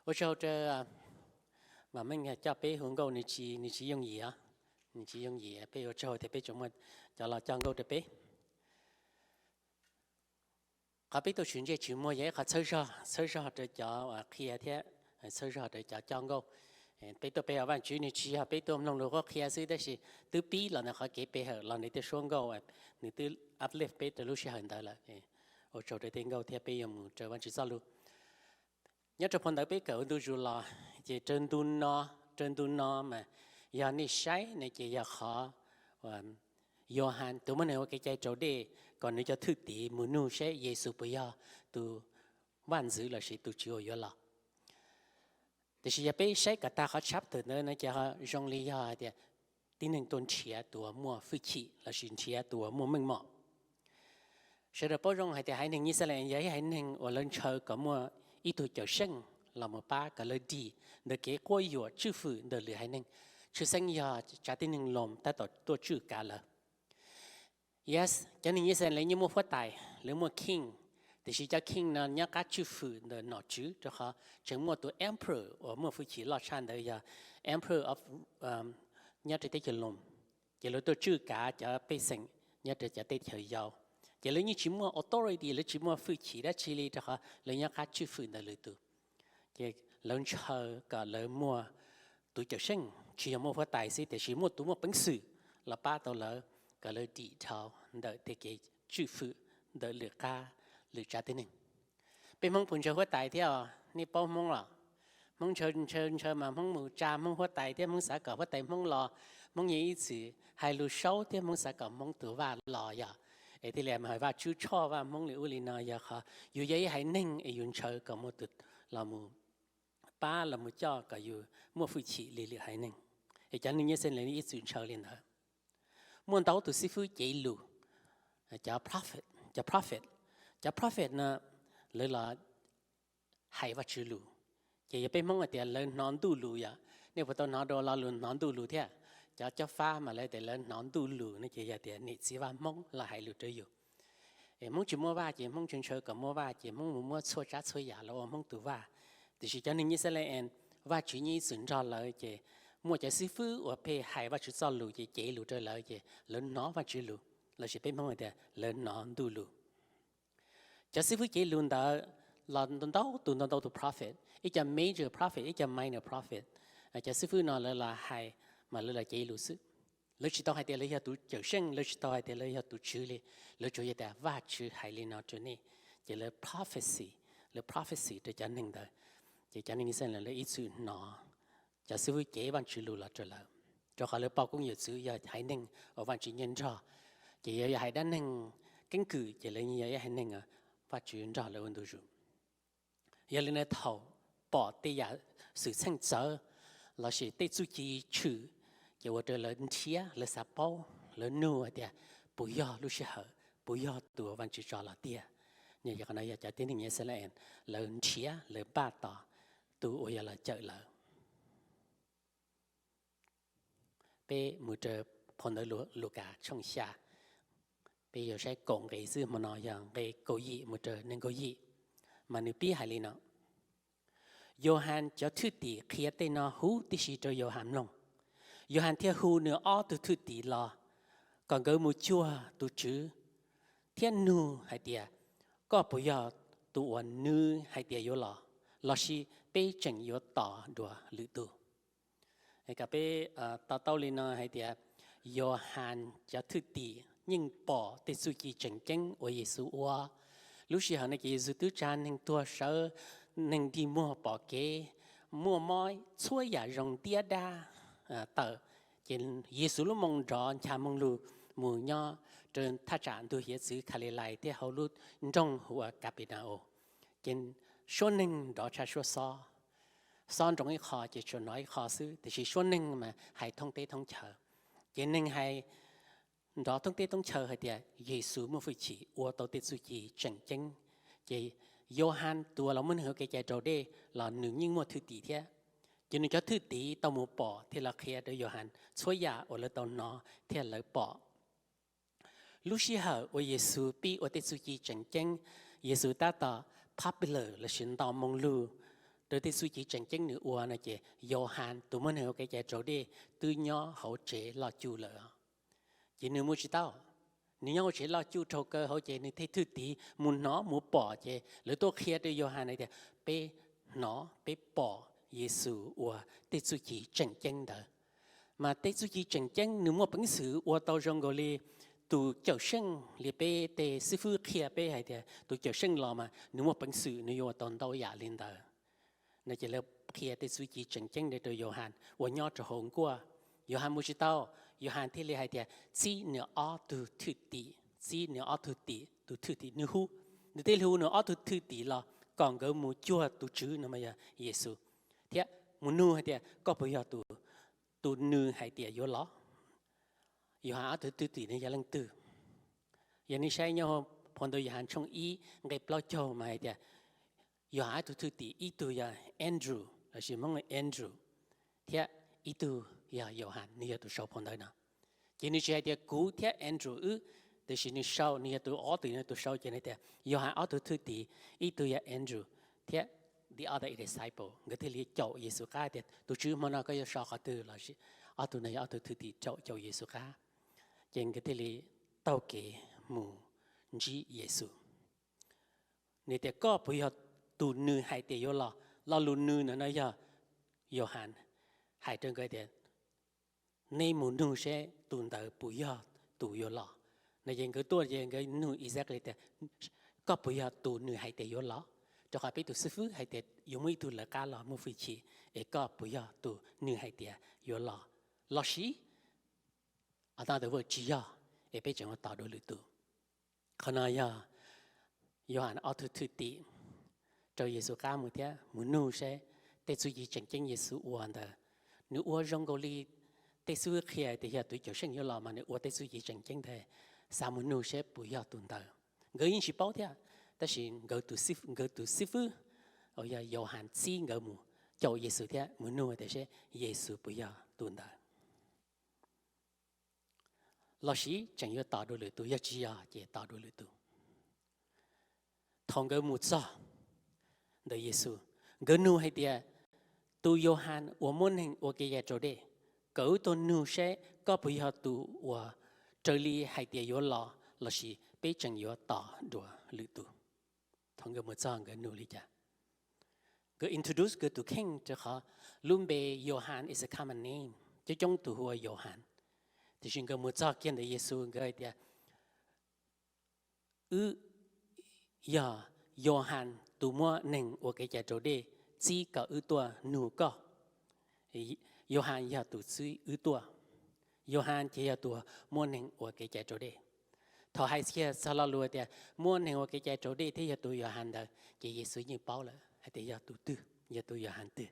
Ua tsaug rau Vam Meej coj peb hu nkauj, nws tsis, nws tsis yooj yim, nws tsis yooj yim, peb ua tsaug tias peb tseem muaj cov los coj nkauj rau peb. Qhov peb tuaj tshwm ntsej tshwm muag yog ib qhov txhawb zog, txhawb zog rau cov qhia thiab txhawb zog rau cov coj nkauj. Peb tuaj pe hawm Vajtswv, nws tsis yog peb tuaj mloog lus qhuab qhia xwb, tab sis twb pib los ntawm qhov kev pe hawm los ntawm tej suab nkauj, nws twb uplift peb rau lub sij hawm ntawd lawm. Ua tsaug rau tej nkauj thiab peb yuav mus rau Vajtswv txoj lus. Nyob rau phau ntawv peb kawm ua ntu zus los, ces raws ntu no, raws ntu no mas yog nej saib ne ces yog qhov Yauhas tus muab neeg ua kev cai raus dej kom nws cov thwj tim mus nug saib Yexus puas yog tus vaj ntxwv lossis tus Tswv uas yuav los. Tiam sis yog peb saib kom tag qhov chapter ntawd no ces zoo li yog hais tias tib neeg tuaj nrhiav tus uas muaj hwj chim lossis nrhiav tus uas muaj meej mom. Sawv daws paub zoo hais tias haiv neeg Yixalayees yog ib haiv neeg uas lawv ntshaw kom muaj ib tug cawm seej los mus pab kom lawv dim ntawm kev quab yuam tswj fwm ntawm lwm haiv neeg, tshwj xeeb yog tsav tib neeg Loos tab tom tuaj tswj kav lawv. Yes, cov neeg Yixalayees yeej muaj huab tais, lawv muaj king, tiam sis cov king no nyob qab tswj fwm ntawm nom tswv, rau qhov tseem muaj tus emperor uas muaj hwj chim loj tshaj ntawd yog emperor of, nyob rau teb chaws Loos. Ces lawv tuaj tswj kav cov pej xeem nyob rau cov teb chaws yau. Ces lawv yeej tsis muaj authority, lawv tsis muaj hwj chim dab tsi li, rau qhov lawv nyob qab tswj fwm ntawm lwm tus. Ces lawv ntshaw kom lawv muaj tus cawm seej, tsis yog muaj huab tais xwb, tiam sis muaj tus muaj peev xwm los pab tau lawv kom lawv dim dhau ntawm tej kev tswj fwm ntawm lwm qab, lwm tsav tib neeg. Peb Hmoob puas ntshaw huab tais thiab os? Nej paub Hmoob los? Hmoob ntshaw, ntshaw, ntshaw mas Hmoob mus tsa Hmoob huab tais thiab Hmoob xav kom huab tais Hmoob los, Hmoob yeej ib txwm hais lus saub thiab Hmoob xav kom Hmoob tus vaj los yog, es thiaj li mas Vajtswv tshoj Vaj Hmoob li ub li no, yog qhov yus yog ib haiv neeg es yus ntshaw kom muaj tus los mus pab los mus coj kom yus muaj hwj chim li lwm haiv neeg. Es cov neeg Yixalayees ib txwm ntshaw li ntawd. Muaj ntau tus xib fwb cev lus, cov prophet, cov prophet, cov prophet no lawv los hais Vajtswv lus. Ces yog peb Hmoob hais tias lawv hnov ntuj lus yom, nej puas tau hnov dua lo lus hnov ntuj lus thiab? Cov cob fab mas lawv tias lawv hnov ntuj lus no ces yog tias niam txiv Vaj Hmoob los hais lus rau yus. Hmoob tsis muaj vaj ces Hmoob ntshaw ntshaw kom muaj vaj ces Hmoob mus muab txhua tsav txhua yam los ua Hmoob tus vaj. Tiam sis cov neeg Yixalayees, Vajtswv yeej ib txwm nrog lawv ces muaj cov xib fwb uas pheej hais Vajtswv txoj lus ces cev lus rau lawv ces lawv hnov Vajtswv lus, lossis peb Hmoob hais tias lawv hnov ntuj lus. Cov xib fwb cev lus ntawd los ntau tus, ntau ntau tus prophet, ib co major prophet, ib co minor prophet. Cov xib fwb no lawv los hais mas lawv los cev lus xwb. Lawv tsis tau hais tias lawv yog tus cawm seej, lawv tsis tau hais tias lawv yog tus Tswv li. Lawv tsuas yog tias Vajtswv hais li no rau nej, ces lawv prophecy, lawv prophecy rau cov neeg ntawd. Ces cov neeg Yixalayees lawv ib txwm hnov cov xib fwb cev Vajtswv lus los rau lawv, rau qhov lawv poj koob yawm txwv yog haiv neeg uas Vajtswv nyob nrog. Ces yog, yog hais dab neeg keeb kwm ces lawv yog ib haiv neeg Vajtswv nrog lawv ua ntu zus. Yog li no thaum pom tej yam xwm txheej txawv lossis tej txuj ci tshwm, ces ua rau lawv nrhiav, lawv xav paub, lawv nug hais tias puas yog lub sij hawm, puas yog tus uas Vajtswv tso los tiag. Yog qhov no yog cov tib neeg Yixalayees lawv nrhiav, lawv npaj tos tus uas yuav los cawm lawv. Peb mus rau phau ntawv Lukas tshooj xya, peb yuav saib kaum nqe xwb, hmo no yog nqe kaum yim mus rau nees nkaum yim, mas nws pib hais li no: Yauhas cov thwj tim qhia tej no huv tib si rau Yauhas mloog. Yauhas thiaj hu nws ob tug thwj tim los kom nkawd mus cuag tus Tswv thiab nug hais tias, koj puas yog tus uas nws hais tias yuav los, lossis peb tseem yuav tos dua lwm tus? Kom peb to taub li no hais tias, Yauhas cov thwj tim yeej pom tej txuj ci tseem ceeb uas Yexus ua. Lub sij hawm no ces Yexus twb tsa neeg tuag sawv, neeg dig muag pom kev, muaj mob, txhua yam zoo ntiab dab tawm. Ces Yexus lub moo nrov ncha moo lug mus nyob rau thaj tsam ntug hiav txwv Khalilais thiab hauv lub nroog hu ua Kapinaus. Ces suab neeg nrov tshaj suab xob, xob nroo ib qho ces tsuas hnov ib qho xwb, tiam sis suab neeg mas hais thoob teb thoob chaw. Ces neeg hais nrov thoob teb thoob chaw hais tias Yexus muaj hwj chim ua tau tej txuj ci tseem ceeb. Ces Yauhas tus uas los muab neeg ua kev cai raus dej los nws yeej muaj thwj tim thiab. Ces nws cov thwj tim tau mus pom thiab los qhia rau Yauhas txhua yam uas lawv tau hnov thiab lawv pom. Lub sij hawm uas Yexus pib ua tej txuj ci tseem ceeb, Yexus tab tom popular lossis nto moo lug raws tej txuj ci tseem ceeb nws ua no ces Yauhas tus muaj neeg ua kev cai raus dej twb nyob hauv tsev loj cuj lawm. Ces nws mus tsis tau, nws nyob hauv tsev loj cuj rau kaw hauv ces nws thiaj thwj tim mus hnov mus pom ces lawv tuaj qhia rau Yauhas hais tias peb hnov peb pom Yexus ua tej txuj ci tseem ceeb ntawd. Mas tej txuj ci tseem ceeb nws muaj peev xwm ua tau zoo nkaus li tus cawm seej li peb tej xib fwb qhia peb hais tias tus cawm seej los mas nws muaj peev xwm nws yuav ua tau ntau yam li ntawd. No ces lawv qhia tej txuj ci tseem ceeb ntawd rau Yauhas uas nyob rau hauv nkuaj. Yauhas mus tsis tau, Yauhas thiaj li hais tias txib nws ob tug thwj tim, txib nws ob tug tim, tus thwj tim nws hu, nws thiaj li hu nws ob tug thwj tim los kom nkawd mus cuag tus Tswv no mas yog Yexus, thiab mus nug hais tias koj puas yog tus nws hais tias yuav los? Yauhas ob tug thwj tim no yog leej twg? Yog nej saib nyob phau ntawv Yauhas tshooj ib nqe plaub caug mas hais tias Yauhas ob tug thwj tim ib tug yog Andrew, lossis Hmoob Andrew, thiab ib tug yog Yauhas, nws yog tus sau phau ntawv no. Ces nws tsis hais tias kuv thiab Andrew wb, tiam sis nws sau, nws yog tus ob tug no tus sau ces nws tias Yauhas ob tug thwj tim, ib tug yog Andrew thiab the other disciple, nkawd thiaj li caum Yexus qab tias tus Tswv, hmo no koj yuav so qhov twg? Lossis ob tug no yog ob tug thwj tim caum caum Yexus qab, ces nkawd thiaj li taug kev mus ntsib Yexus. Nws tias koj puas yog tus nws hais tias yuav los? Lo lus nws no no yog Yauhas hais rau nkawd tias nej mus nug seb tus ntawd puas yog tus yuav los. No ces nkawd tuaj ces nkawd nug exactly tias koj puas yog tus nws hais tias yuav los? Rau qhov peb tus xib fwb hais tias yuav muaj ib tug lawv qab los muaj hwj chim, es koj puas yog tus nws hais tias yuav los? Lossis another way, tsis yog, es peb tseem yuav tos dua lwm tus. Qhov no yog Yauhas ob tug thwj tim rau Yexus qab mus thiab mus nug seb tej txuj ci tseem ceeb Yexus ua ntawd, nws ua zoo nkaus li tej xib fwb qhia tias yog tus cawm seej yuav los mas nws ua tej txuj ci tseem ceeb ntawd, xav mus nug seb puas yog tus ntawd. Nkawd yeej tsis paub thiab, tab sis nkawd tus xib fwb uas yog Yauhas txib nkawd mus caum Yexus thiab mus nug tias seb Yexus puas yog tus ntawd. Lossis tseem yuav tos dua lwm tus, yog tsis yog ces tos dua lwm tus. Thaum nkawd mus txog ntawm Yexus, nkawd nug hais tias tus Yauhas uas muab neeg ua kev cai raus dej, kom wb tuaj nug seb koj puas yog tus uas raws li hais tias yuav los, lossis peb tseem yuav tos dua lwm tus. Thaum nkawd mus txog nkawd nug li cas? Nkawd introduce nkawd tus kheej rau qhov lub npe Yauhas is a common name, coob coob tus hu ua Yauhas. Tiam sis nkawd mus txog kiag ntawm Yexus nkawd hais tias wb yog Yauhas tus muab neeg ua kev cai raus dej txib kom wb tuaj nug koj. Yauhas yog tus txib wb tuaj. Yauhas ces yog tus muab neeg ua kev cai raus dej. Thaum hais kiag txog lo lus tias muab neeg ua kev cai raus dej thiab yog tus Yauhas ntawd ces Yexus yeej paub lawm hais tias yog tus twg, yog tus Yauhas twg,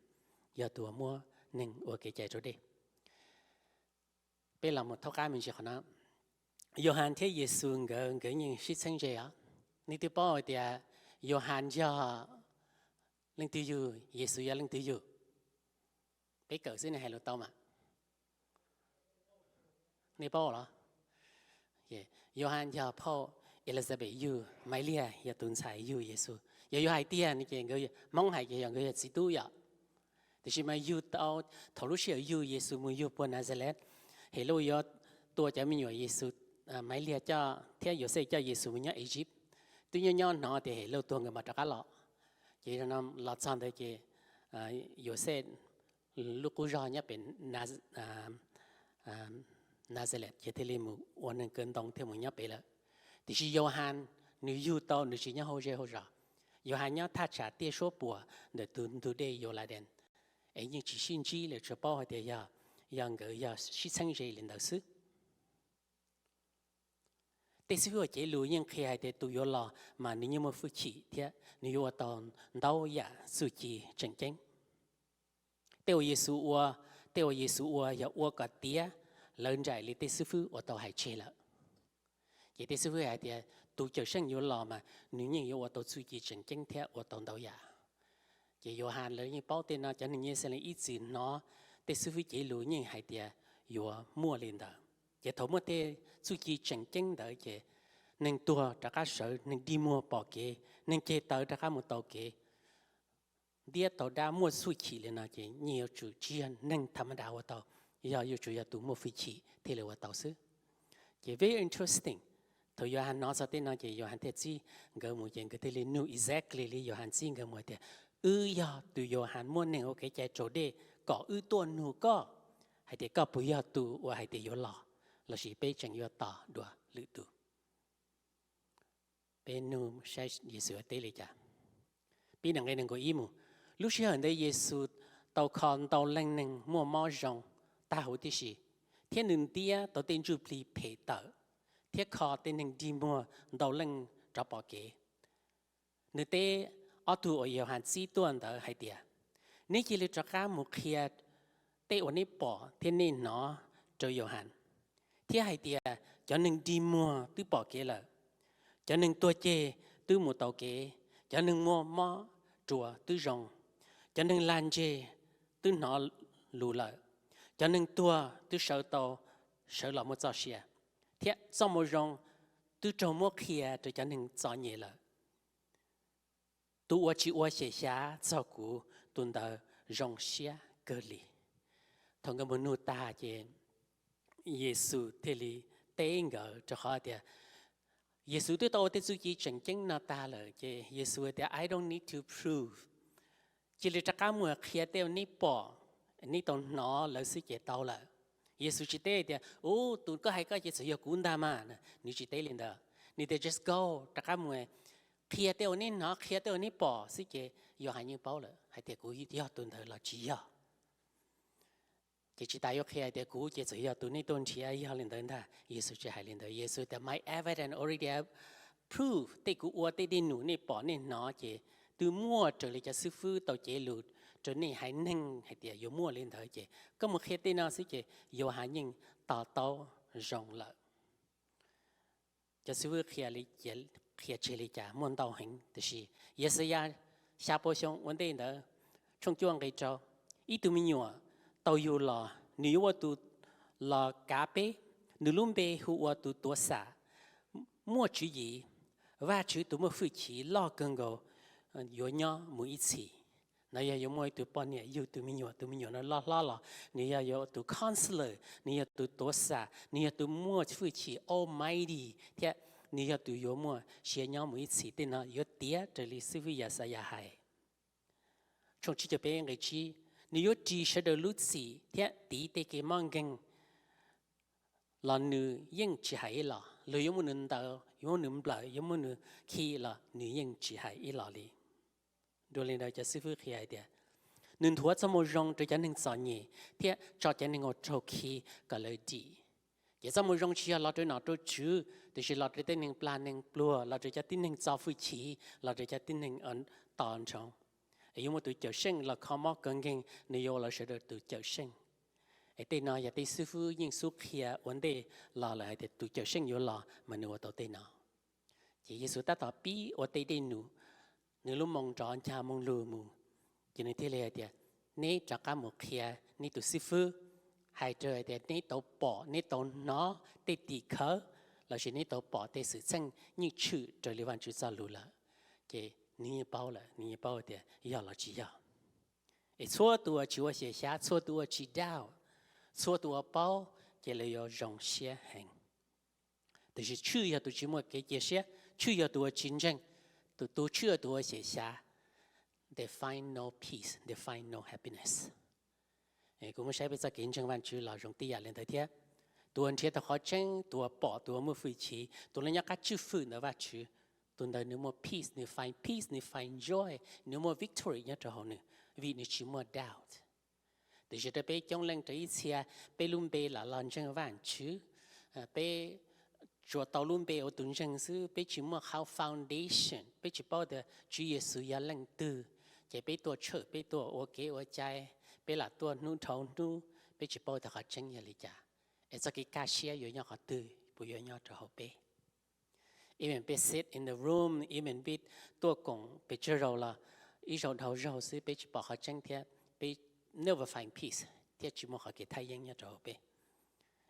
yog tus muab neeg ua kev cai raus dej. Peb los mus thaub qab me ntsis qhov no. Yauhas thiab Yexus nkawd, nkawd yeej sib txheeb ze os. Nej twb paub hais tias Yauhas yog leej twg yug, Yexus yog leej twg yug? Peb kawm xwb nej hais lus tau mas. Nej paub los? Yauhas yog phauj Elixabeth yug, Maivliag yog tus ntxhais yug Yexus. Yog yuav hais tiag no ces nkawd, Hmoob hais ces yog nkawd yog txiv tub yom. Tiam sis mas yug tau, thaum lub sij hawm yug Yexus mus yug puag Naxales, Helauj yuav tua cov me nyuam Yexus, Maivliag coj thiab Yauxej coj Yexus mus nyob Egypt. Twb nyob nyob hnov tias Helauj tuag nkawd mam rov qab los. Ces los txog ntawd ces Yauxej lub qub zog nyob pem Naxales ces thiaj li mus ua neeg kaw ntoo thiaj mus nyob pem lawm. Tiam sis Yauhas nws yug tau nws tsis nyob hauv zej hauv zos. Yauhas nyob thaj tsam tiaj suab puam ntawm tus ntug dej Yauladees, es yeej tsis sib ntsib li, tsuas paub hais tias yog, yog nkawd yog sib txheeb ze li ntawd xwb. Tej xib hwb ua cev lus yeej qhia hais tias tus yuav los mas nws yeej muaj hwj chim thiab nws yuav ua tau ntau yam txuj ci tseem ceeb. Tej uas Yexus ua, tej uas Yexus ua yog ua kom tiav lawv nraim li tej xib hwb uas tau hais tseg lawm. Ces tej xib hwb hais tias tus cawm seej yuav los mas nws yeej yuav ua tau txuj ci tseem ceeb thiab ua tau ntau yam. Ces Yauhas lawv yeej paub tej no, cov neeg Yeluxalees ib txwm hnov tej xib hwb cev lus yeej hais tias yuav muaj li ntawd. Ces thaum muaj tej txuj ci tseem ceeb ntawd ces neeg tuag rov qab sawv, neeg dig muag pom kev, neeg ceg taw rov qab mus taus kev. ntiab tau dab muaj hwj chim li no ces yeej yuav tsum tsis yog neeg tham ma das ua tau, yog yuav tsum yog tus muaj hwj chim thiaj li ua tau xwb. Ces very interesting, thaum Yauhas han hnov txog tej no ces Yauhas thiaj txib nkawd mus, ces nkawd thiaj li nug exactly li Yauhas txib nkawd mus tias, wb yog tus Yauhas muab neeg ua kev cai raus dej kom wb tuaj nug koj hais tias koj puas yog tus uas hais tias yuav los, lossis peb tseem yuav tos dua lwm tus? Peb nug saib Yexus teb li cas. Pib nqe nees nkaum ib mus. Lub sij hawm ntawd Yexus tau kho ntau leej neeg muaj mob zoo tag huv tib si, thiab nws ntiab tau tej ntsuj plig phem tawm, thiab kho tej neeg dig muag ntau leej rov pom kev. Nws teb ob tug uas Yauhas txib tuaj ntawd hais tias, neb cia li rov qab mus qhia tej uas neb pom thiab neb hnov rau Yauhas, thiab hais tias cov neeg dig muag twb pom kev lawm, cov neeg tuag ceg twb mus tau kev, cov neeg muaj mob ruas twb zoo, cov neeg lag ntseg twb hnov lus lawm, cov neeg tuag twb sawv tau, sawv los muaj txoj sia, thiab txoj moo zoo twb raug muab qhia rau cov neeg txom nyem lawm. Tus uas tsis ua xyem xyav txog kuv, tus ntawd zoo siab kawg li. Thaum nkawd mus nug tag ces Yexus thiaj li teb nkawd, rau qhov tias Yexus twb tau ua tej txuj ci tseem ceeb no tag lawm, ces Yexus tias, I don't need to prove. Cia li rov qab mus qhia tej uas neb pom, neb tau hnov lawv xwb ces tau lawm. Yexus tsis teb tias, u, tus koj hais koj ces txawm yog kuv ntag mas, nws tsis teb li ntawd. Nws tias, just go, rov qab mus qhia tej uas neb hnov, qhia tej uas neb pom xwb ces Yauhas yeej paub lawm hais tias kuv yog tus ntawd los tsis yog. Ces tsis tas yuav qhia tias kuv ces txawm yog tus nej tuaj nrhiav, yog li ntawd ntag. Yexus tsis hais li ntawd. Yexus tias, my evidence already prove, tej kuv ua, tej dej num nej pom nej hnov ces twb muaj raws li cov xib fwb tau cev lus rau nej haiv neeg hais tias yuav muaj li ntawd, ces koj mus qhia tej no xwb ces Yauhas yeej to taub zoo lawm. Cov xib fwb qhia tseg li cas muaj ntau heev, tiam sis Yaxayas xya pua xyoo ua ntej ntawd, tshooj cuaj nqe rau, ib tug me nyuam tau yug los, nws yuav ua tus los kav peb, nws lub npe hu ua tus tuav xam, muaj tswv yim, Vajtswv tus muaj hwj chim loj kawg nkaus yuav nyob mus ib txhis. No yog yuav muaj ib tug poj niam yug tus me nyuam, tus me nyuam no loj hlob los nws yog yuav tus Counselor, nws yog tus tuav xam, nws yog tus muaj hwj chim Almighty, thiab nws yog tus yuav muaj sia nyob mus ib txhis. Tej no yuav tiav raws li xib fwb Yaxayas hais. Tshooj tsib caug peb nqe tsib, nws yuav ris sawv daws lub txim thiab tiv tej kev mob nkeeg los nws yeej tsis hais ib los. Luag yuav muab nws ntaus, yuav muab nws nplawm, yuav muab nws khi los nws yeej tsis hais ib los li. Dua li ntawd cov xib fwb qhia hais tias, nws nthuav txoj moo zoo rau cov neeg txom nyem thiab tso cov neeg uas raug khi kom lawv dim. Ces txoj moo zoo tsis yog los rau nom rau tswv, tiam sis los rau tej neeg plag neeg pluag, los rau cov tib neeg txo hwj chim, los rau cov tib neeg tos nrhoov. Es yuav muaj tus cawm seej los kho mob kawg nkeeg, nws yuav ua lawv sawv daws tus cawm seej. Es tej no yog tej xib fwb yeej xub qhia ua ntej los lawm hais tias tus cawm seej yuav los mas nws ua tau tej no. Ces Yexus tab tom pib ua tej dej num, nws lub moo nrov ncha moo lug mus, ces nws thiaj li hais tias, neb rov qab mus qhia neb tus xib fwb, hais rau hais tias neb tau pom, neb tau hnov tej tim khawv, lossis neb tau pom tej xwm txheej yeej tshwm raws li Vajtswv txoj lus lawm. Ces nws yeej paub lawm, nws yeej paub tias yog los tsis yog. Es txhua tus uas tsis ua xyem xyav, txhua tus uas tsis doubt, txhua tus uas paub, ces lawv yuav zoo siab heev. Tiam sis tshwj yog tus tsis muaj kev cia siab, tshwj yog tus uas tsis ntseeg, tus, tus tshwj yog tus ua xyem xyav, they find no peace, they find no happiness. Kuv muab saib peb txoj kev ntseeg Vajtswv los zoo tib yam li ntawd thiab. Tus uas nrhiav tau qhov tseeb, tus uas pom, tus uas muaj hwj chim, tus uas nyob qab tswj fwm ntawm Vajtswv, tus ntawd nws muaj peace, nws find peace, nws find joy, nws muaj victory nyob rau hauv nws, vim nws tsis muaj doubt. Tiam sis rau peb coob leej rau ib txhia, peb lub npe lam los ntseeg Vajtswv, peb tsuas tau lub npe ua tus ntseeg xwb, peb tsis muaj qhov foundation, peb tsis paub tias Tswv Yexus yog leej twg, ces peb tuaj church, peb tuaj ua kev ua cai, peb lam tuaj hnub dhau hnub, peb tsis paub tias qhov tseeb yog li cas. Es txoj kev kaj siab yuav nyob qhov twg, puas yuav nyob rau hauv peb? Even peb sit in the room, even peb tuaj koom pes tsawg zaus los ib zaug dhau zaug xwb peb tsis pom qhov tseeb thiab peb never find peace thiab tsis muaj qhov kev thaj yeeb nyob rau hauv peb.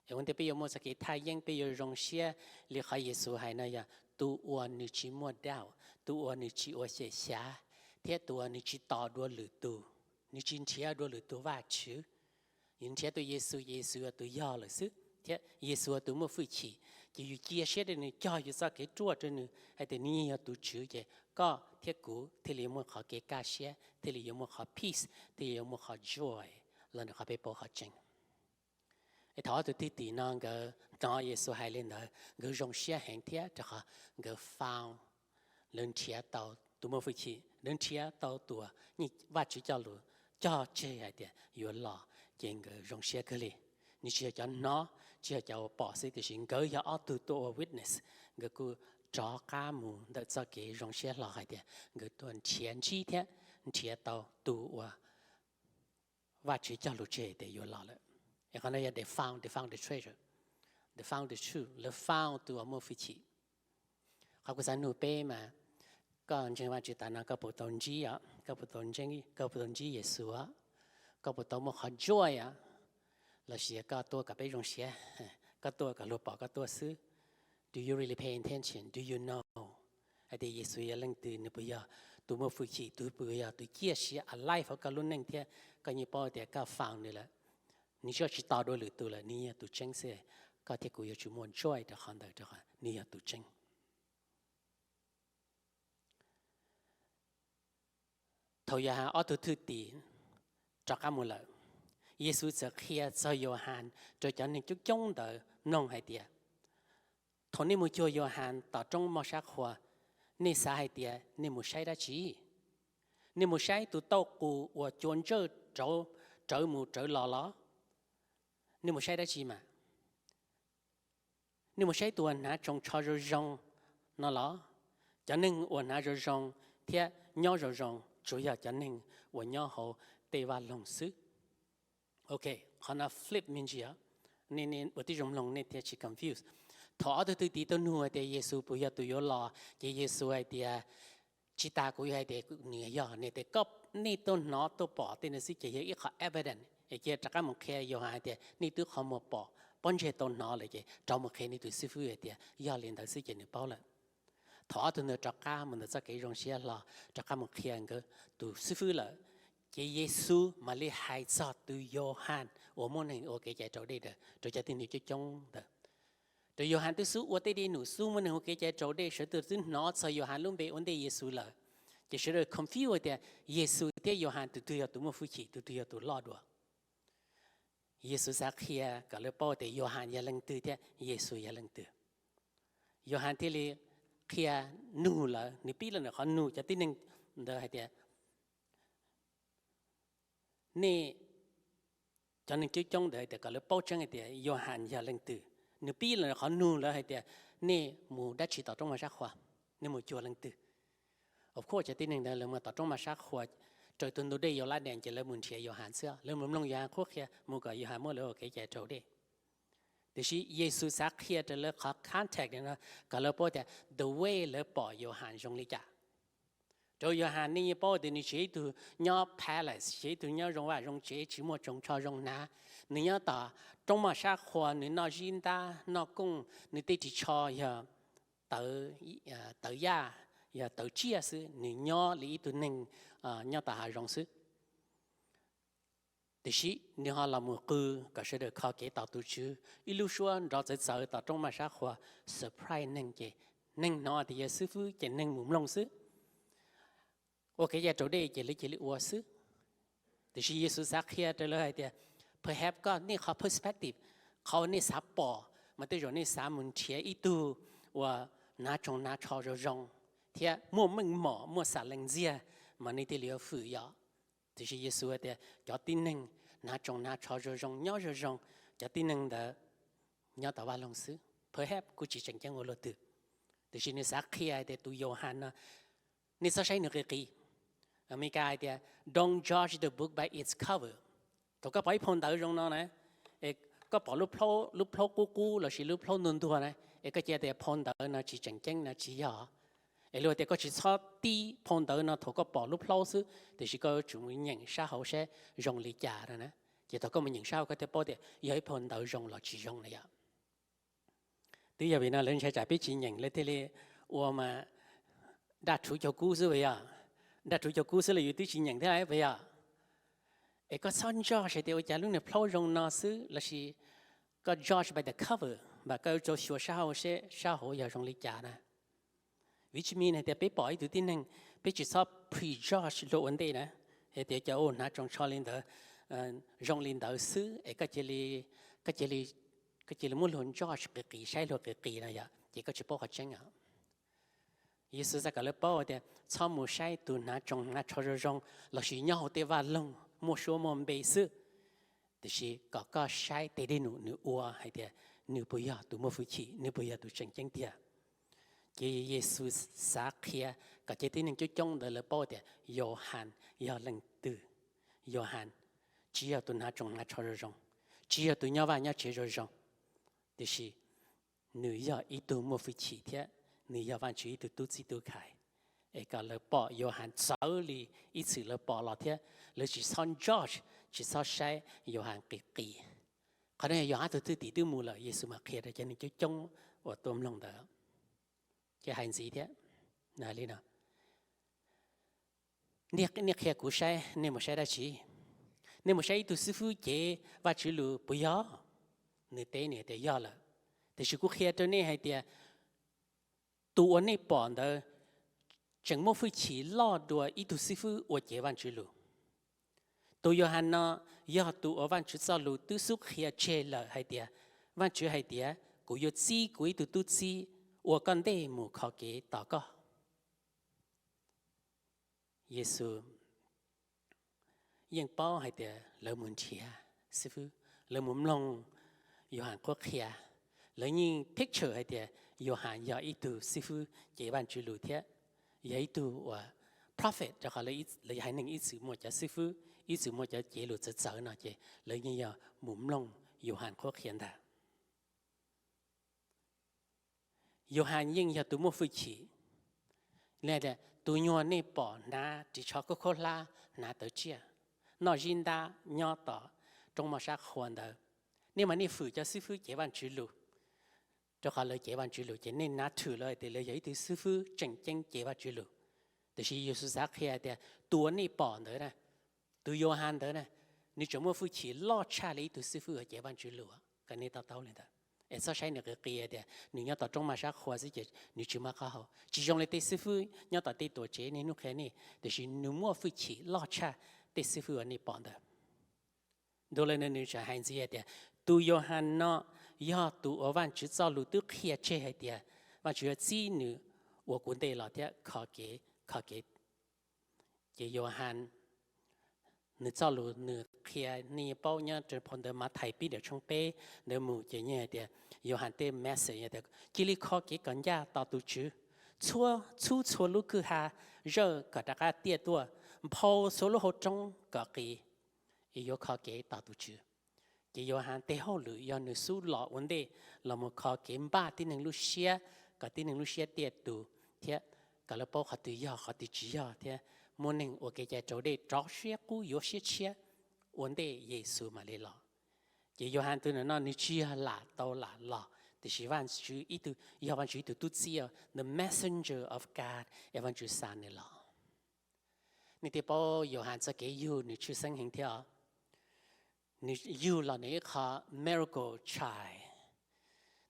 Es ua ntej peb yuav muaj txoj kev thaj yeeb, peb yuav zoo siab li qhov Yexus hais no yog tus uas nws tsis muaj doubt, tus uas nws tsis ua xyem xyav, thiab tus uas nws tsis tos dua lwm tus, nws tsis nrhiav dua lwm tus Vajtswv, nws nrhiav tus Yexus, ces Yexus yog tus yog lawm xwb, thiab Yexus yog tus muaj hwj chim, ces yus cia siab rau nws, cog yus txoj kev ruaj rau nws hais tias nws yeej yog tus Tswv, ces koj thiab kuv thiaj li yuav muaj qhov kev kaj siab, thiaj li yuav muaj qhov peace, thiaj li yuav muaj qhov joy los ntawm qhov peb paub qhov tseeb. Es thaum ob tug thwj tim no nkawd hnov Yexus hais li ntawd, nkawd zoo siab heev thiab rau qhov nkawd found, lawv nrhiav tau tus muaj hwj chim, lawv nrhiav tau tus uas Vajtswv coj lus cog tseg hais tias yuav los, ces nkawd zoo siab kawg li. Nws tsis yog cov hnov, tsis yog cov uas pom xwb, tiam sis nkawd yog ob tug tuaj ua witness, nkawd kuj rov qab mus ntawm txoj kev zoo siab hlo hais tias nkawd tuaj nrhiav ntsib thiab nrhiav tau tus uas Vajtswv cog lus tseg tias yuav los lawm. Es qhov no yog they found, they found the treasure, they found the truth, lawv found tus uas muaj hwj chim. Qhov kuv xav nug peb mas, koj ntseeg Vajtswv tas no koj puas tau ntsib os, koj puas tau ntsib, koj puas tau ntsib Yexus os, koj puas tau muaj qhov joy os, lossis koj tuaj kom peb zoo siab, koj tuaj kom luag pom koj tuaj xwb? Do you really pay attention? Do you know hais tias Yexus yog leej twg? Nws puas yog tus muaj hwj chim, tus puas yog tus ciaj sia alive hauv koj lub neej thiab koj yeej paub tias koj found nws lawm? Nws tsis, tsis tos dua lwm tus lawm, nws yog tus tseeb xwb. Koj thiab kuv yuav tsum muaj joy rau qhov ntawd, rau qhov nws yog tus tseeb. Thaum Yauhas ob tug thwj tim rov qab mus lawm, Yexus txawm qhia txog Yauhas rau cov neeg coob coob ntawd mloog hais tias, thaum nej mus cuag Yauhas tom roob moj sab qhua, nej xav hais tias nej mus saib dab tsi? Nej mus saib tus tauj qus uas cua ntsawj rawv mus rawv los los? Nej mus saib dab tsi mas? Nej mus saib tus uas hnav tsoos tsho zoo zoo no los? Cov neeg uas hnav zoo zoo thiab nyob zoo zoo tsuas yog cov neeg uas nyob hauv tej vaj loog xwb. Ok, qhov no flip me ntsis, nej ua tib zoo mloog nej thiaj tsis confuse. Thaum ob tug thwj tim tuaj nug hais tias Yexus puas yog tus yuav los, ces Yexus hais tias, tsis tas kuv yuav hais tias nws yog, nws tias, nej tuaj hnov tuaj pom tej no xwb ces yog ib qho evidence, es cia rov qab mus qhia Yauhas hais tias nej twb qhov muag pom, pob ntseg tau hnov lawm, ces rov mus qhia nej tus xib fwb hais tias yog li ntawd xwb ces nws paub lawm. Thaum ob tug ntawd rov qab mus ntawm txoj kev zoo siab hlo, rov qab mus qhia nkawd tus xib fwb lawm, ces Yexus mam li hais txog tus Yauhas uas muab neeg ua kev cai raus dej ntawd rau cov tib neeg coob coob ntawd. Rau Yauhas twb xub ua tej dej num, xub muab neeg ua kev cai raus dej, sawv daws twb hnov txog Yauhas lub npe ua ntej Yexus lawm, ces sawv daws confuse tias Yexus thiab Yauhas tus twg yog tus muaj hwj chim, tus twg yog tus loj dua. Yexus xav qhia kom lawv paub tias Yauhas yog leej twg thiab Yexus yog leej twg. Yauhas thiaj li qhia, nug lawv, nws pib los ntawm qhov nug cov tib neeg ntawd hais tias, nej, cov neeg coob coob ntawd hais tias kom lawv paub tseeb hais tias Yauhas yog leej twg. Nws pib los ntawm qhov nug lawv hais tias nej mus dab tsi tom roob maj sab qhua, nej mus cuag leej twg? Of course cov tib neeg ntawd lawv mus tom roob maj sab qhua, raws tus ntug dej Yauladees ces lawv mus nrhiav Yauhas xwb, lawv mus mloog Yauhas qhuab qhia mus kom Yauhas muab lawv ua kev cai raus dej. Tiam sis Yexus xav qhia rau lawv qhov context no kom lawv paub tias the way lawv pom Yauhas zoo li cas. Rau Yauhas nej yeej paub tias nws tsis yog ib tug nyob palace, tsis yog ib tug nyob zoo vaj zoo tsev, tsis muaj tsoos tsho zoo hnav. Nws nyob tom roob maj sab qhua, nws noj zib ntab noj kooj, nws tej ris tsho yog tawv yaj, yog tawv tsiaj xwb, nws nyob li ib tug neeg nyob tom hav zoov xwb. Tiam sis nws ho los mus qw kom sawv daws kho kev tos tus Tswv, ib lub suab nrov txawv txawv tom roob maj sab qhua, surprise neeg, ces neeg hnov tias yog xib fwb ces neeg mus mloog xwb, ua kev cai raus dej ces lawv cia li ua xwb. Tiam sis Yexus xav qhia rau lawv hais tias, perhaps koj nej qhov perspective, qhov uas nej xav pom mas tej zaum nej xav mus nrhiav ib tug uas hnav tsoos hnav tsho zoo zoo thiab muaj meej mom muaj xam lees ntxiag mas nej thiaj li yuav hwm yom. Tiam sis Yexus hais tias cov tib neeg hnav tsoos hnav tsho zoo zoo nyob zoo zoo, cov tib neeg ntawd nyob tom vaj loog xwb, perhaps kuj tsis tseem ceeb ua luaj twg. Tiam sis nws xav qhia hais tias tus Yauhas no, nej txhob saib nws qis qis. Amelikas hais tias, don't judge the book by its cover. Thaum koj pom ib phau ntawv zoo no na, es koj pom lub plhaub qub qub lossis lub plhaub ntuag ntuag na, es koj cia tias phau ntawv no tsis tseem ceeb no tsis yog. Es luag tias koj tsis txhob tib phau ntawv no thaum koj pom lub plhaub xwb, tiam sis koj yuav tsum mus nyeem sab hauv saib zoo li cas no na. Ces thaum koj mus nyeem sab hauv koj thiaj paub tias yog ib phau ntawv zoo los tsis zoo na yom. Twb yog vim no lawv ntshai tsam peb tsis nyeem lawv thiaj li ua mas daj rhuv caug kub xwb as yog. nraj rhuv cov kub xwb los yus twb tsis nyeem thiab puas yog? Es koj txhob judge tias ua cas lub niag plaub zoo no xwb lossis koj judge by the cover, mas koj yuav tsum xyuas sab hauv seb sab hauv yog zoo li cas na. Vim tsis mean hais tias peb pom ib tug tib neeg, peb tsis txhob prejudge luag ua ntej na, hais tias cov ua hnav tsoos tsho li ntawd zoo li ntawd xwb es koj cia li muab luag judge qis qis, saib luag qis qis no yom, ces koj tsis paub qhov tseeb os. Yexus xav kom lawv paub tias txhob mus saib tus hnav tsoos hnav tsho zoo zoo lossis nyob hauv tej vaj loog muaj suab muaj npe xwb, tiam sis kom koj saib tej dej num nws ua hais tias nws puas yog tus muaj hwj chim, nws puas yog tus tseem ceeb tiag. Ces Yexus xav qhia kom cov tib neeg coob coob ntawd lawv paub tias Yauhas yog leej twg. Yauhas tsis yog tus hnav tsoos hnav tsho zoo zoo, tsis yog tus nyob vaj nyob tsev zoo zoo, tiam sis nws yog ib tug muaj hwj chim thiab nws yog Vajtswv ib tug tub txib tub khai. Es kom lawv pom Yauhas txawv li ib txwm lawv pom los thiab lawv tsis txhob judge, tsis txhob saib Yauhas qis qis. Qhov no yog Yauhas tus thwj tim twb mus lawm, Yexus mas qhia rau cov neeg coob coob uas tuaj mloog ntawd. Ces hais ntxiv thiab li no, nej qhia kuv saib, nej mus saib dab tsi? Nej mus saib ib tug xib fwb cev Vajtswv lus puas yog? Nws teb nws tias yog lawm. Tiam sis kuv qhia rau nej hais tias tus uas nej pom ntawd tseem muaj hwj chim loj dua ib tug xib fwb uas cev Vajtswv lus. Tus Yauhas no yog tus uas Vajtswv txoj lus twb xub qhia tseg lawm hais tias, Vajtswv hais tias kuv yuav txib kuv ib tug tub txib ua koj ntej mus kho kev tos koj. Yexus yeej paub hais tias lawv mus nrhiav xib fwb, lawv mus mloog Yauhas qhuab qhia, lawv yeej picture hais tias Yauhas yog ib tug xib fwb cev Vajtswv lus thiab yog ib tug uas prophet, rau qhov lawv haiv neeg ib txwm muaj cov xib fwb, ib txwm muaj cov cev lus txawv txawv no ces lawv yeej yog mus mloog Yauhas qhuab qhia ntag. Yauhas yeej yog tus muaj hwj chim. Tus nyuag nej pom hnav ris tsho khaub khaub hlab, hnav tawv tsiaj, noj zib ntab nyob tom roob moj sab qhua ntawd, nej mas nej hwm cov xib fwb cev Vajtswv lus, rau qhov lawv cev Vajtswv lus ces nej nav thwm lawv tias lawv yog ib tug xib fwb tseem ceeb cev Vajtswv lus. Tiam sis Yexus xav qhia tias tus uas nej pom ntawd na, tus Yauhas ntawd na, nws tseem muaj hwj chim loj tshaj li ib tug xib fwb uas cev Vajtswv lus, kom nej to taub li ntawd. Es txhob saib nws qis qis tias nws nyob tom roob moj sab qhua xwb ces nws tsis muaj qab hau. Tsis zoo li tej xib fwb nyob tom tej tuam tsev niaj hnub qhia nej, tiam sis nws muaj hwj chim loj tshaj tej xib fwb uas nej pom ntawd. Ntu li no nws tseem hais ntxiv hais tias, tus Yauhas no yog tus uas Vajtswv txoj lus twb qhia tseg hais tias Vajtswv yuav txib nws ua kuv ntej los thiab kho kev, kho kev. Ces Yauhas nws txoj lus nws qhia nej paub nyob rau phau ntawv Mathais pib ntawm tshooj peb ntawd mus ces yeej hais tias, Yauhas tej message tias cia li kho kev kom ncaj tos tus Tswv, txhub txhua lub kwj ha zawj kom rov qab tiaj tuaj, nphau txhua lub hauv roob kom qis, es yuav kho kev tos tus Tswv. Ces Yauhas tej hauj lwm yog nws xub los ua ntej los mus kho kev npaj tib neeg lub siab, kom tib neeg lub siab tiaj tus thiab kom lawv paub qhov twg yog qhov twg tsis yog thiab muab neeg ua kev cai raus dej rov siab qub yuav siab tshiab ua ntej Yexus mam li los. Ces Yauhas tus no nws tsis yog lam tau lam los, tiam sis Vajtswv ib tug, yog Vajtswv ib tug tub txib, the messenger of God, es Vajtswv xa nws los. Nej thiaj paub Yauhas txoj kev yug nws tshwj xeeb heev thiab. Nws yug los nws ib qho miracle child.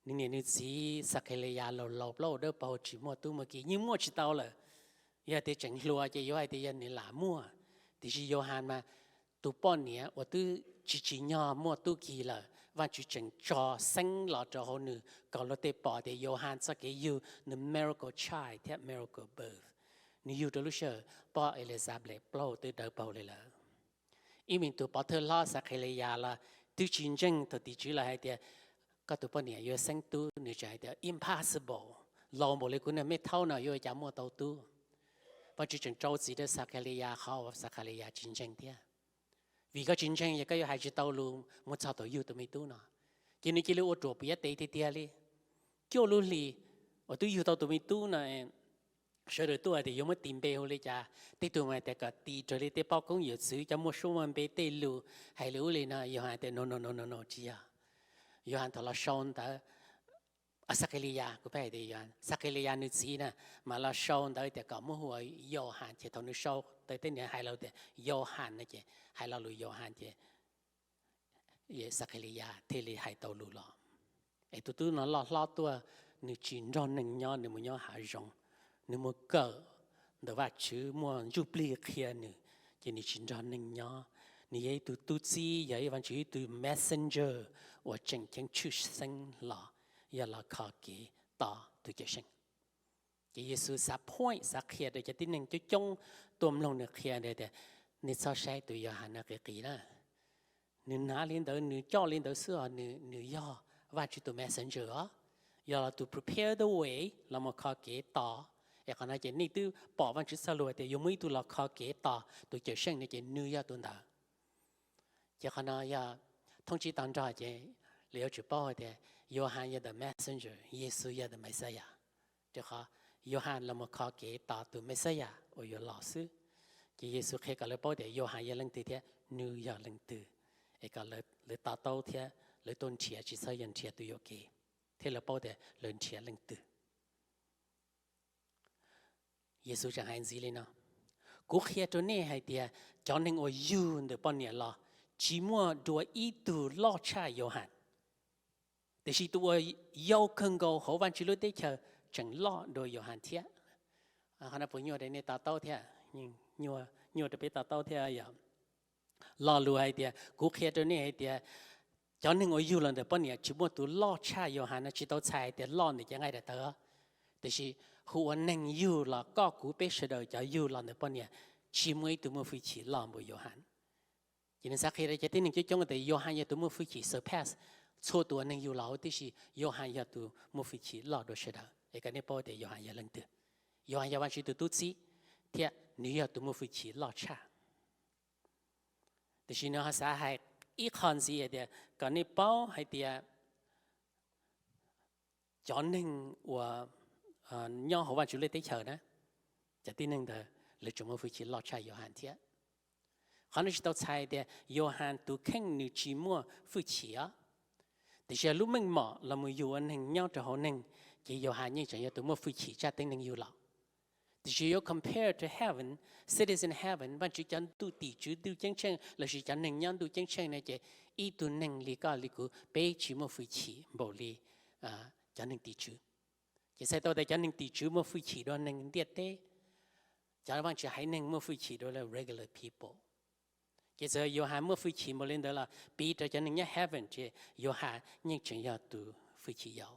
Nws niam nws txiv Xakhaliyas laus laus plaub hau dawb paug tsis muaj tub muaj ki, yeej muaj tsis tau lawm. Yog tias tseem hluas ces yuav hais tias yog nws lam muaj, tiam sis Yauhas mas tus poj niam uas twb tsis tsim nyog muaj tub ki lawm, Vajtswv tseem tso xeeb los rau hauv nws kom luag tej pom tias Yauhas txoj kev yug nws miracle child thiab miracle birth. Nws yug rau lub sij hawm pog Elixabeth plaub hau twb dawb paug li lawm. Ib me tus pov thawj hlob Xakhaliyas los twb tsis ntseeg thaum tim tswv los hais tias koj tus poj niam yuav xeeb tub, nws tseem hais tias impossible, laus npaum li kuv niag me thaub no yuav ua cas muaj tau tub. Vajtswv tseem rau txim rau Xakhaliyas qhov uas Xakhaliyas tsis ntseeg thiab. Vim koj tsis ntseeg yog koj yuav hais tsis tau lus mus txog thaum yug tus me tub no. Ces nws cia li ua ruam piav tes tiag tiag li. Cuaj lub hlis uas twb yug tau tus me tub no, sawv daws tuaj tias yuav muab tis npe hu li cas, tej tug mas tias kom tis raws li tej poj koob yawm txwv cov muaj suab muaj npe tej lus hais li ub li no, Yauhas tias no no no no no tsis yog. Yauhas thaum los sau ntawv Xakheliyas, kuv pheej hais tias Xakheliyas nws txiv na, mas los sau ntawv tias kom muab hu ua Yauhas, ces thaum nws sau ntawv tej nws hais lo tias Yauhas no ces hais lo lus Yauhas ces Xakheliyas thiaj li hais tau lus los. Es tus tub no loj hlob tuaj, nws tsis nrog neeg nyob, nws mus nyob hav zoov, nws mus kawm ntawm Vajtswv, muaj ntsuj plig qhia nws, ces nws tsis nrog neeg nyob. Nws yog ib tug tub txib, yog ib Vajtswv ib tug messenger uas tseem ceeb tshwj xeeb los, yog los kho kev tos tus Cawm Seej. Ces Yexus xav point, xav qhia rau cov tib neeg coob coob tuaj mloog nws qhia tias, nej txhob saib tus Yauhas no qis qis na. Nws hnav li ntawd, nws coj li ntawd xwb os, nws yog Vajtswv tus messenger os, yog los tus prepare the way los mus kho kev tos. Es qhov no ces nej twb pom Vajtswv txoj lus tias yuav muaj ib tug los kho kev tos tus Cawm Seej no ces nws yog tus ntawd. Ces qhov no yog thoob tsib tog nrog ces lawv yuav tsum paub hais tias Yauhas yog the messenger, Yexus yog the Messiah. Rau qhov Yauhas los mus kho kev tos tus Messiah uas yuav los xwb. Ces Yexus qhia kom lawv paub tias Yauhas yog leej twg thiab nws yog leej twg, es kom lawv to taub thiab lawv tuaj nrhiav, tsis txhob yog nrhiav tus yuam kev, thiab lawv paub tias lawv nrhiav leej twg. Yexus tseem hais ntxiv li no, kuv qhia rau nej hais tias cov neeg uas yug ntawm poj niam los tsis muaj dua ib tug loj tshaj Yauhas, tiam sis tus uas yau kawg nkaus hauv Vajtswv lub teb chaws tseem loj dua Yauhas thiab. Qhov no puas nyuaj rau nej to taub thiab? Nyuaj rau peb to taub thiab yom. Lo lus hais tias kuv qhia rau nej hais tias cov neeg uas yug los ntawm poj niam tsis muaj tus loj tshaj Yauhas no tsis tau txhais hais tias loj ntawm cov nqaij daim tawv, tiam sis hu ua neeg yug los koj kuv peb sawv daws cov yug los ntawm poj niam tsis muaj ib tug muaj hwj chim loj npaum Yauhas. Ces nws xav qhia rau cov tib neeg coob coob tias Yauhas yog tus muaj hwj chim surpass txhua tus uas neeg yug los hauv tib si, Yauhas yog tus muaj hwj chim loj dua sawv daws. Es kom nej paub tias Yauhas yog leej twg. Yauhas yog Vajtswv tus tub txib thiab nws yog tus muaj hwj chim loj tshaj. Tiam sis nws ho xav hais ib qho ntxiv hais tias kom nej paub hais tias cov neeg uas nyob hauv Vajtswv lub teb chaws na, cov tib neeg ntawd lawv tseem muaj hwj chim loj tshaj Yauhas thiab. Qhov no tsis tau txhais tias Yauhas tus kheej nws tsis muaj hwj chim os, tiam sis lub meej mom los mus yug ua neeg nyob rau hauv neeg, ces Yauhas yeej tseem yog tus muaj hwj chim tshaj tib neeg yug los. Tiam sis yuav compare to heaven, citizen heaven, Vajtswv cov ntuj tim tswv ntuj ceeb tsheej lossis cov neeg nyob ntuj ceeb tsheej no ces ib tug neeg li koj li kuv peb tsis muaj hwj chim npaum li cov neeg tim tswv. Ces txhais tau tias cov neeg tim tswv muaj hwj chim dua neeg ntiaj teb. Cov Vajtswv haiv neeg muaj hwj chim dua regular people. Ces txawm Yauhas muaj hwj chim npaum li ntawd los piv rau cov neeg nyob heaven ces Yauhas yeej tseem yog tus hwj chim yau.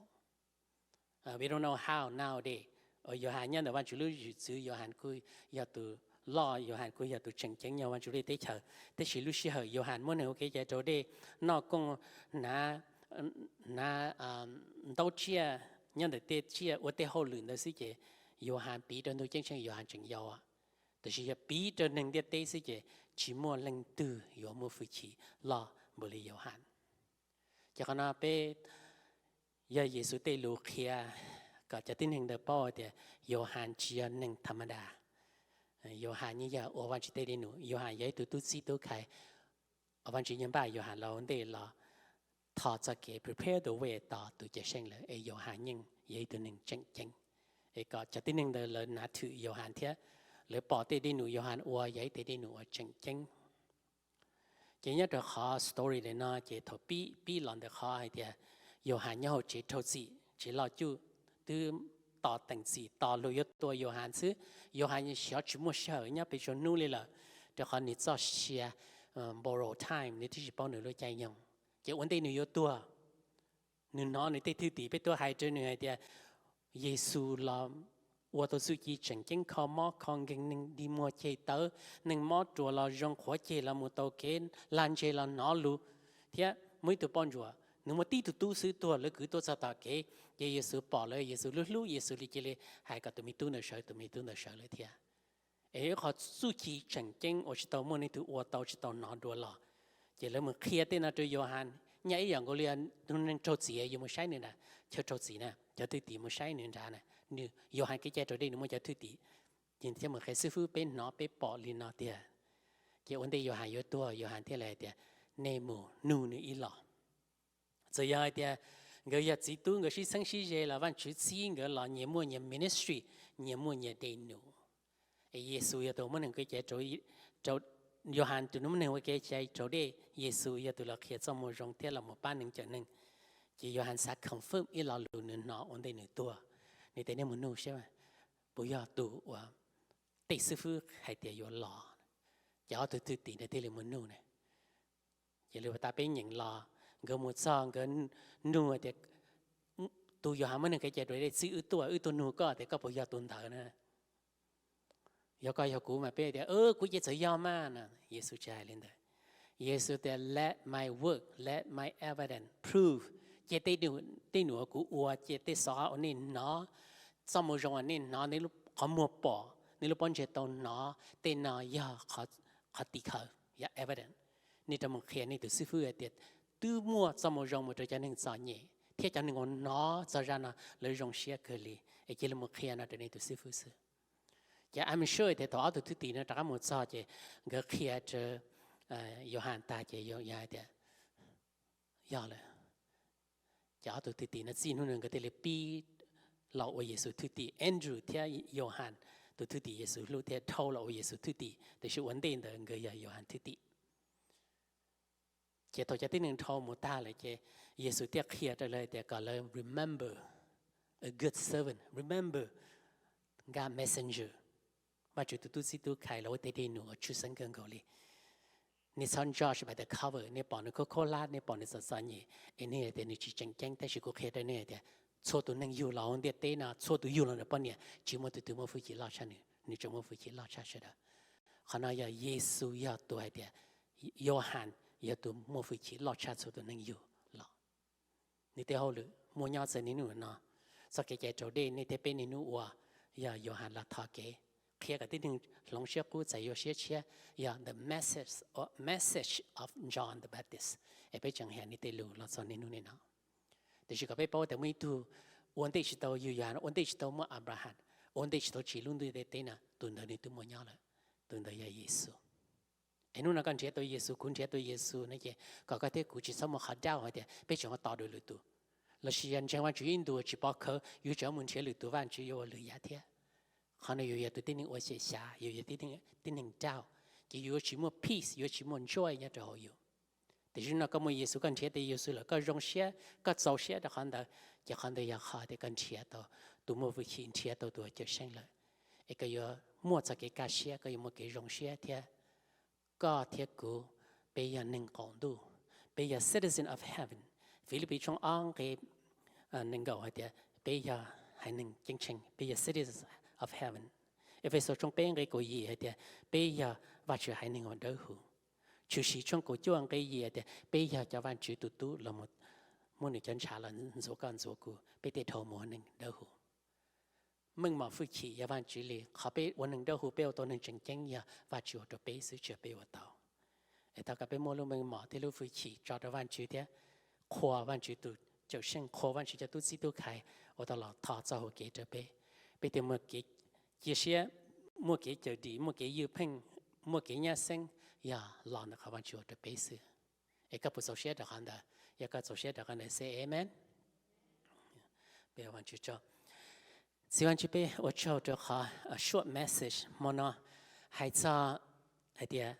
We don't know how nowadays. Yauhas nyob ntawm Vajtswv lub zwm txwv, Yauhas kuj yog tus loj, Yauhas kuj yog tus tseem ceeb nyob Vajtswv lub teb chaws. Tab sis lub sij hawm Yauhas muab neeg ua kev cai raus dej, noj kooj, hnav, hnav ntaub tsiaj nyob ntawm tej tsiaj, ua tej hauj lwm ntawd xwb ces Yauhas piv rau ntuj ceeb tsheej Yauhas tseem yau. Tiam sis yog piv rau neeg ntiaj teb xwb ces tsis muaj leej twg yuav muaj hwj chim loj npaum li Yauhas. Ces qhov no peb yog Yexus tej lus qhia kom cov tib neeg ntawd paub tias Yauhas tsis yog neeg tham ma das. Yauhas yeej yog ua Vajtswv tej dej num, Yauhas yog ib tug tub txib tub khai. Vajtswv yeej npaj Yauhas los ua ntej los tho txoj kev prepare the way tos tus Cawm Seej lawm, es Yauhas yeej yog ib tug neeg tseem ceeb. Es kom cov tib neeg ntawd lawv nav thwm Yauhas thiab lawv pom tej dej num Yauhas ua yog ib tej dej num uas tseem ceeb. Ces nyob rau qhov story li no ces thaum pib pib los ntawm qhov hais tias Yauhas nyob hauv tsev raug txim, tsev loj cuj, twb tos teem txim, tos luag yuav tua Yauhas xwb. Yauhas xyov tsis muaj sij hawm nyob pes tsawg hnub li lawm, rau qhov nws txoj sia borrow time, nws twb tsis paub nws lub caij nyoog. Ces ua ntej nws yuav tuag, nws hnov nws tej thwj tim peb tuaj hais rau nws hais tias Yexus los ua tau txuj ci tseem ceeb, kho mob kho nkeeg, neeg dig muag ceg tawv, neeg mob ruas los zoo, qhuav ceg los mus tau kev, lag ntseg los hnov lus, thiab muaj ib tug poj ntsuam nws muaj tib tug tub xwb tuag, lawv kwv tuaj txog tom kev, ces Yexus pom lawv, Yexus hlub hlub Yexus li cia li hais kom tus me tub ntawd sawv, tus me tub ntawd sawv lawm thiab. Es ib qho txuj ci tseem ceeb uas tsis tau muaj leej twg ua tau, tsis tau hnov dua los, ces lawv mus qhia tej no rau Yauhas. Nyaj ib yam nkaus li tus neeg raug txim, yus mus saib nws nram chaw raug txim na, cov thwj tim mus saib nws nrad na, nws Yauhas kev cai raus dej nws muaj cov thwj tim, ces thiaj mus qhia xib fwb peb hnov peb pom li no tiag. Ces ua ntej Yauhas yuav tuag, Yauhas thiaj li hais tias nej mus nug nws ib los. Txawm yog hais tias Nkawd yog txiv tub, nkawd sib txheeb sib ze los Vajtswv txib nkawd los nyias muaj nyias ministry, nyias muaj nyias dej num. Es Yexus yog tus muab neeg ua kev cai rau, Yauhas tus muab neeg ua kev cai raus dej, Yexus yog tus los qhia txoj moo zoo thiab los mus pab neeg cawm neeg. Ces Yauhas xav confirm ib lo lus nws hnov ua ntej nws tuag. Nws tias, nej mus nug saib puas yog tus uas tej xib fwb hais tias yuav los. Ces ob tug thwj tim ntawd thiaj li mus nug na. Ces lawv tas peb nyeem los, nkawd mus txog nkawd nug tias, tus Yauhas muab neeg kev cai raus dej txib wb tuaj, wb tuaj nug koj tias koj puas yog tus ntawd na. Yog koj yog kuv mas peb tias, kuv ces txawm yog mas no. Yexus tsis hais li ntawd. Yexus tias, let my work, let my evidence prove. Cia tej num uas kuv ua, cia tej xov ua nej hnov, txoj moo zoo uas nej hnov, nej lub qhov muag pom, nej lub pob ntseg tau hnov, tej no yog qhov tim khawv, yog evidence. Nej rov mus qhia nej tus xib fwb hais tias twb muaj txoj moo zoo mus rau cov neeg txom nyem thiab cov neeg uas hnov txog zaj no lawv zoo siab kawg li, es cia li mus qhia no rau nej tus xib fwb xwb. Ces I'm sure tias thaum ob tug thwj tim no rov qab mus txog ces nkawd qhia rau Yauhas tag ces Yauhas tias, yog lawm. Ces ob tug thwj tim no txij hnub no nkawd thiaj li pib los ua Yexus thwj tim. Andrew thiab Yauhas, tus thwj tim Yexus hlub thiab dhau los ua Yexus thwj tim, tiam sis ua ntej ntawd nkawd yog Yauhas thwj tim. Ces thaum cov tib neeg dhau mus tag lawm ces Yexus thiaj qhia rau lawv tias kom lawv remember a good servant, remember God messenger, Vajtswv tus tub txib tub khai los ua tej dej num uas tshwj xeeb kawg nkaus li. Nej txhob judge by the cover, nej pom nws khaub khaub hlab, nej pom nws txom txom nyem es nej tias nws tsis tseem ceeb, tab sis kuv qhia rau nej tias txhua tus neeg yug los hauv ntiaj teb no, txhua tus yug los ntawm poj niam tsis muaj tus twg muaj hwj chim loj tshaj nws, nws tseem muaj hwj chim loj tshaj sawv daws. Qhov no yog Yexus yog tus hais tias Yauhas yog tus muaj hwj chim loj tshaj txhua tus neeg yug los. Nws tej hauj lwm muaj nyob txog niaj hnub no. Txoj kev cai raus dej nej thiab peb niaj hnub ua yog Yauhas los tho kev, qhia kom tib neeg hloov siab qub txais yuav siab tshiab, yog the message, message of John the Baptist. Es peb tseem hais nws tej lus los txog niaj hnub no. Tiam sis kom peb paub tias muaj ib tug ua ntej tsis tau yug Yauhas, ua ntej tsis tau muaj Abraham, ua ntej tsis tau tsim lub ntiaj teb no, tus ntawd nws twb muaj nyob lawm. Tus ntawd yog Yexus. Es hnub no koj nrhiav tau Yexus, kuv nrhiav tau Yexus no ces kom koj thiab kuv tsis txhob muaj qhov doubt hais tias peb tseem ua tos dua lwm tus. Los sis yog ntseeg Vajtswv ib ntus tsis pov khawv, yuav tseem mus nrhiav lwm tus vaj tswv yuav ua lwm yam thiab. Qhov no yus yog tus tib neeg ua xyem xyav, yus yog tib neeg doubt, ces yus yuav tsis muaj peace, yuav tsis muaj joy nyob rau hauv yus. Tiam sis hnub no koj muaj Yexus, koj nrhiav tau Yexus lawm, koj zoo siab, koj txaus siab rau qhov ntawd, ces qhov ntawd yog qhov tias koj nrhiav tau tus muaj hwj chim, nrhiav tau tus uas cawm seej lawm. Es koj yuav muaj txoj kev kaj siab, koj yuav muaj kev zoo siab thiab. Koj thiab kuv, peb yog neeg qaum ntuj, peb yog citizen of heaven. Filipis tshooj ob nqe nees nkaum hais tias peb yog haiv neeg ceeb tsheej, peb yog citizens of heaven. Efexus tshooj peb nqe kaum yim hais tias peb yog Vajtswv haiv neeg uas dawb huv. Tshwm sim tshooj kaum cuaj nqe yim hais tias peb yog cov Vajtswv tus tub los muab nws cov ntshav los ntxuav koj ntxuav kuv, peb thiaj dhau mus ua neeg dawb huv. Meej mom hwj chim yog Vajtswv li, qhov peb ua neeg dawb huv, peb ua tau neeg tseem ceeb yog Vajtswv ua rau peb xwb, tsis yog peb ua tau. Es thov kom peb muaj lub meej mom thiab lub hwj chim tso rau Vajtswv thiab qhuas Vajtswv tus cawm seej, qhuas Vajtswv cov tub txib tub khai uas tau los tho txoj hau kev rau peb. Peb thiaj muaj kev cia siab, muaj kev cawm dim, muaj kev ywj pheej, muaj kev nyab xeeb, yog los ntawm qhov Vajtswv ua rau peb xwb. Es koj puas txaus siab rau qhov ntawd? Yog koj txaus siab rau qhov ntawd say amen. Peb ua Vajtswv tsaug. Txiv Vajtswv, peb ua tsaug rau qhov short message hmo no hais txog hais tias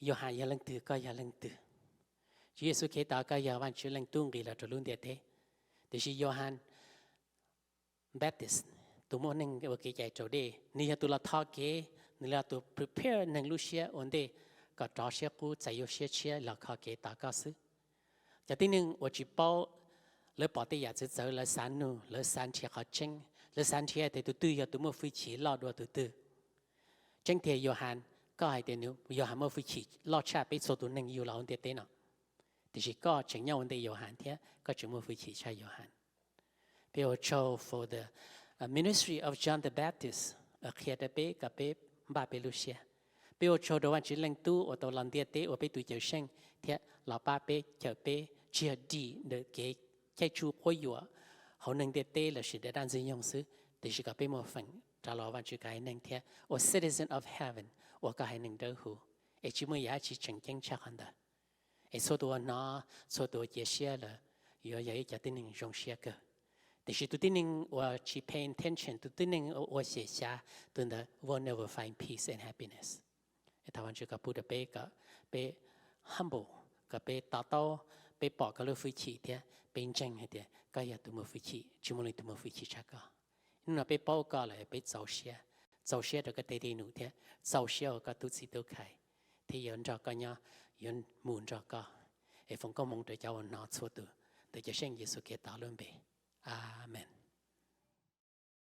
Yauhas yog leej twg, koj yog leej twg. Tswv Yexus Khetos, koj yog Vajtswv Leej Tub nqis los rau lub ntiaj teb. Tiam sis Yauhas Baptist, tus muab neeg ua kev cai raus dej, nws yog tus los tho kev, nws yog tus prepare neeg lub siab ua ntej kom rov siab qub txais yuav siab tshiab los kho kev tos koj xwb. Cov tib neeg uas tsis paub, lawv pom tej yam txawv txawv, lawv xav nug, lawv xav nrhiav qhov tseeb, lawv xav nrhiav tias tus twg yog tus muaj hwj chim loj dua tus twg. Tseeb tiag Yauhas, koj hais tias nws, Yauhas muaj hwj chim loj tshaj peb txhua tus neeg yug los hauv ntiaj teb no. Tiam sis koj tseem nyob ua ntej Yauhas thiab koj tseem muaj hwj chim tshaj Yauhas. Peb ua tsaug for the ministry of John the Baptist, qhia rau peb kom peb npaj peb lub siab. Peb ua tsaug rau Vajtswv Leej Tub uas tau los ntiaj teb ua peb tus cawm seej thiab los pab peb, cawm peb tsis yog dim ntawm kev caij tsuj quab yuam hauv neeg ntiaj teb lossis ntawm dab ntxwg nyoog xwb, tiam sis kom peb muaj feem rov los Vajtswv koj haiv neeg thiab ua citizen of heaven, ua koj haiv neeg dawb huv, es tsis muaj yam dab tsi tseem ceeb tshaj qhov ntawd. Es txhua tus uas hnov, txhua tus uas cia siab lawm, yuav yog ib cov tib neeg zoo siab kawg. Tiam sis tus tib neeg uas tsis pay attention, tus tib neeg ua xyem xyav, tus ntawd will never find peace and happiness. Thov Vajtswv koj pub rau peb kom peb humble, kom peb to taub, peb pom koj lub hwj chim thiab peb ntseeg hais tias koj yog tus muaj hwj chim, tsis muaj leej twg muaj hwj chim tshaj koj. Hnub no peb paub koj lawm peb txaus siab, txaus siab rau koj tej dej num thiab txaus siab ua koj tub txib tub khai, thiab yuav nrog koj nyob, yuav mus nrog koj. Es foom koob hmoov rau cov uas hnov txhua tus ntawm cov seej Yexus Khetos lub npe. Amees.